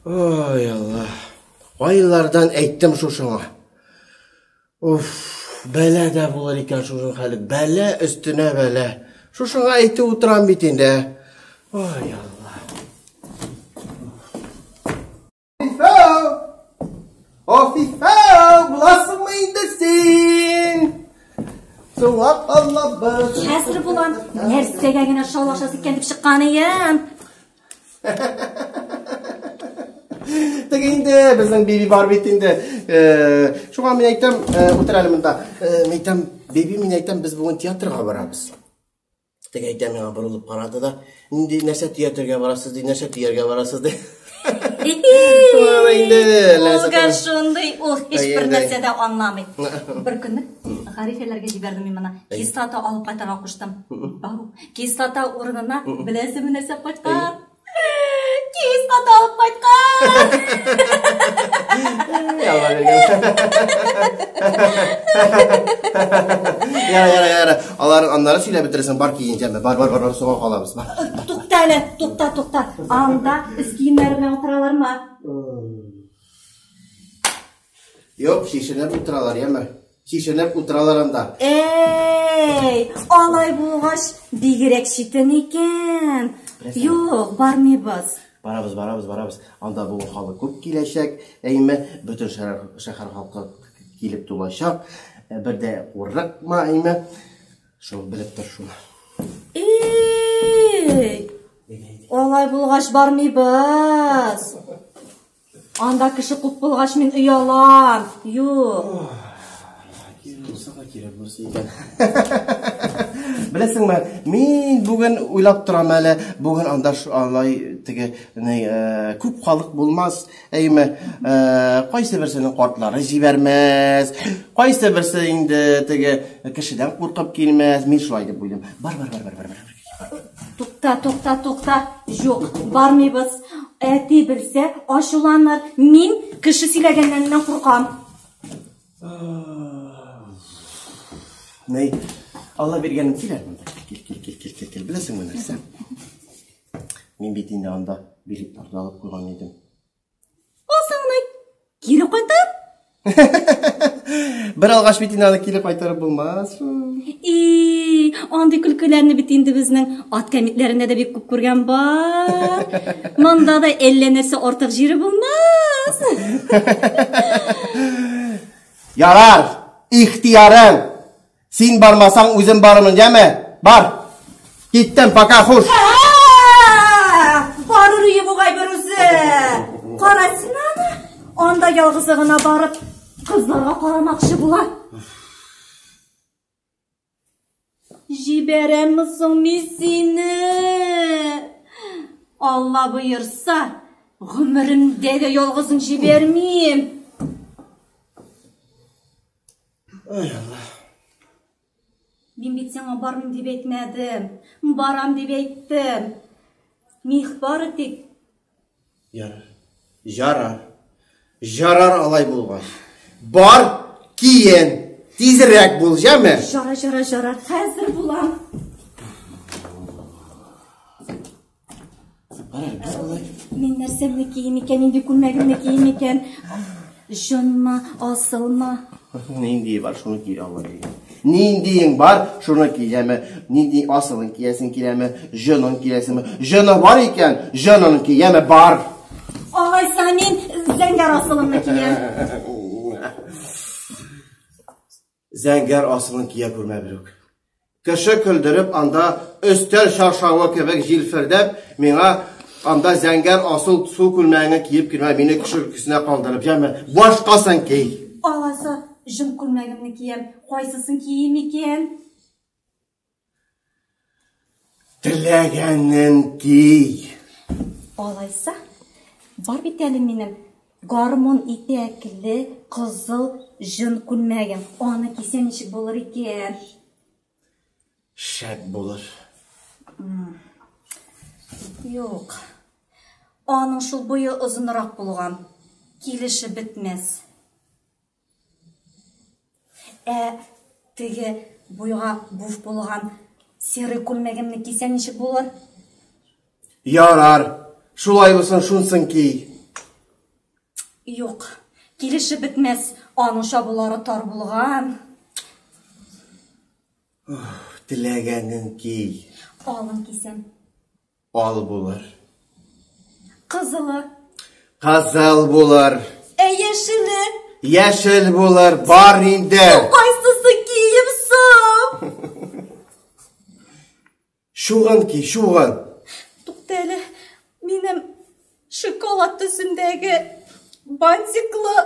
Ой, Алла. Айлардан әйттем шушыңа. Уф, бәлә дә булыр икән шушың хәле. Бәлә өстенә бәлә. Шушыңа әйтеп утырам бит инде. Ой, Алла. Афифәү! Афифәү, буласыңмы инде син? Соңга калабыз. Хәзер булам. Нәрсәгә генә шаулашасы икән дип чыккан ием. Теге инде безнең биби бар бит инде. Шуңа мин әйтәм, утыр әле монда. Мин әйтәм, биби, мин әйтәм, без бүген театрга барабыз. Теге әйтә миңа борылып карады да, нинди нәрсә театрга барасыз ди, нәрсә төяргә барасыз ди. Шуңа инде Ул шундый, ул һичбер нәрсә дә аңламый. Бер көнне Гарифәләргә җибәрдем мин моны. Кислота алып кайтырга куштым. Бау, кислота урынына беләсеңме нәрсә кайткан? Кислота алып кайткан. Алла биргән. Яра, яра, яра. Алар аннары сөйләп бетерерсең, бар киен җәмә. Бар, бар, бар, бар, соңга калабыз. Бар. Тукта әле, тукта, тукта. Анда өс киемнәре белән утыралармы? Юк, чишенеп утыралар, яме. Чишенеп утыралар анда. Эй, алай булгач, бигрәк читен икән. Юк, бармыйбыз. Барабыз, барабыз, барабыз. Анда бу халык күп киләчәк. Әйме, бөтен шәһәр, шәһәр халкы килеп тулачак. Бер дә курыкма, әйме. Шул белеп тор шуны. Эй, алай булгач бармыйбыз. Анда кеше күп булгач мин оялам. Юк. Кирәк булса да кирәк булса икән. Беләсеңме, мин бүген уйлап торам әле, бүген анда алай теге ни, күп халык булмас, әйме, кайсы берсенең картлары җибәрмәс, кайсы берсе инде теге кешедән куркып килмәс, мин шулай дип уйлыйм. Бар, бар, бар, бар, бар, бар. Тукта, тукта, тукта. Юк, бармыйбыз. Әти белсә, ачуланыр. Мин кеше сөйләгәннән куркам. Ней, Алла биргәнен кил әле монда. Кил, кил, кил, кил, кил, кил. Беләсеңме нәрсә? Мин бит инде анда билетлар да алып куйган идем. Алсаң ни? Кире кайтар? Бер алгач бит инде аны кире кайтарып булмас. И, андый көлкеләрне бит инде безнең ат кәмитләрендә дә бик күп күргән бар. Монда да әллә нәрсә артык җире булмас. Ярар, ихтиярың. Син бармасаң, үзем барырмын, яме? Бар. Киттем, пока, хуш. Барыр өе бугай бер үзе. Кара син аны. Анда ялгызы гына барып, кызларга карамакчы була. Җибәрәмме соң мин сине? Алла боерса, гомеремдә дә ялгызын җибәрмим. Ай, Алла. Мин бит сиңа бармыйм дип әйтмәдем. Барам дип әйттем. Мих бары тик. Ярар. Жарар. Жарар алай булгач. Бар, киен. Тизрәк бул, җәме? Жара, жара, жарар. Хәзер булам. Мин нәрсәмне кием икән, нинди күлмәгемне кием икән? Җонма, асылма. Нинди бар, шуны ки, Алла биргән. Ниндиең бар, шуны ки, яме. Нинди асылын киясең киләме, җонын киясеңме? Җоны бар икән, җонын ки, яме, бар. Алайса мин зәңгәр асылымны киям. Зәңгәр асылын кия күрмә берүк. Кеше көлдереп анда өстәл чаршавы кебек җилфердәп, миңа анда зәңгәр асыл су күлмәгеңне киеп килмә, мине кеше көлкесенә калдырып, яме, башкасын ки. Алайса, җон күлмәгемне киям, кайсысын киим икән? Теләгәнен ки. Алайса, бар бит әле минем гармун итәкле кызыл җон күлмәгем. Аны кисәм ничек булыр икән? Шәп булыр. Юк. Аның шул буе озынрак булган. Килешеп бетмәс. Ә теге буйга буф булган серый күлмәгемне кисәм ничек булыр? Ярар. Шулай булсын, шунсын ки. Юк, килешеп бетмәс, аның чабулары тар булган. Теләгәнен ки. Алын кисәм. Ал булыр. Кызылы. Кызыл булыр. Ә яшеле? Яшел булыр, бар инде. Кайсысы кием соң? Шуган ки, шуган. Тукта әле, минем шоколад төсендәге бантиклы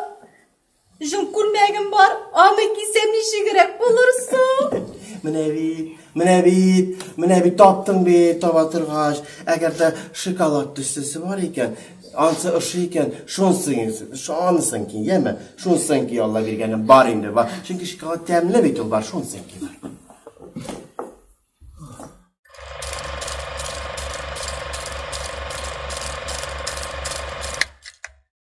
җон күлмәгем бар. Аны кисәм ничегрәк булыр соң? Менә бит, менә бит, менә бит таптың бит, таба торгач. Әгәр дә шоколад төслесе бар икән, ансы ошый икән, шунысын, шунысын ки, яме? Шунысын ки, Алла биргәнем бар инде, бар. Чөнки шоколад тәмле бит ул бар, шунысын ки бар.